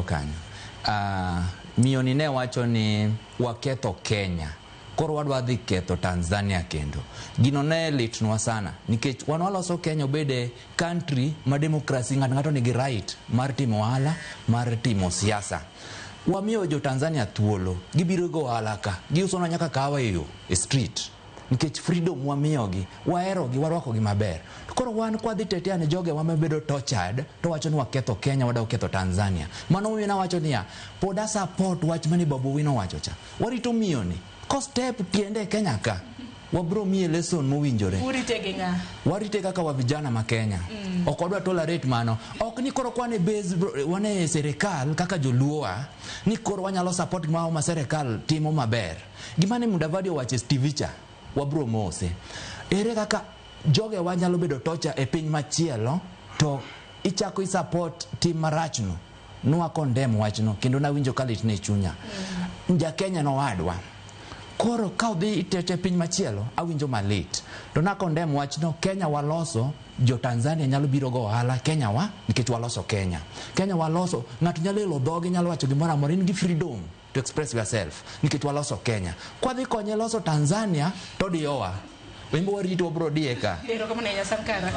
moro kanyo. Miyo ni ne wacho ni waketho Kenya. Koro wadwa dhi ketho Tanzania kendo. Gino ne litnwa sana nikech wan waloso Kenya obede country ma democracy ng'ato ng'ato nigi right mar timo ohala, mar timo siasa. Wamiyo jo Tanzania thuolo, gibiro go ohala ka, giusonwa nyaka kahawa e yo, e street. Nikech freedom wamiyogi, waherogi, warwakogi maber. To koro wan kwadhi tetea ne jogewa mabedo tortured, to wacho ni waketho Kenya, wadok ketho Tanzania. Mano omiyo nawacho niya, pod a support wach mane Babu Owino owacho cha. Warito miyo ni, ko step tiende e Kenya ka, wabro miye lesson mowinjore. Urite gi ng'a? Warite kaka wa vijana ma Kenya. Ok wadwa tolerate mano. Ok ni koro kwan e base, wan e serikal kaka joluo wa, ni koro wanyalo support gima ma serikal timo maber. Gima ne Mudavadi owacho e TV cha, wabro mose. Ere kaka jogewa nyalo bedo torture e piny machielo to ichako i support tim marachno? Nwa condemn wachno kendo nawinjo ka litna e chunya. Ja Kenya nowadwa. Koro ka odhi itete piny machielo, awinjo malit. To na condemn wachno, Kenya waloso, jo Tanzania nyalo biro go ohala Kenya wa, nikech waloso Kenya. Kenya waloso, ng'ato nyalo elo dhoge, nyalo wacho gimoro amora, in gi freedom to express yourself, nikech waloso Kenya. Kwadhi konye loso Tanzania, to diyowa. Wembe warito wabro diye ka. Erokamano ahinya Sankara.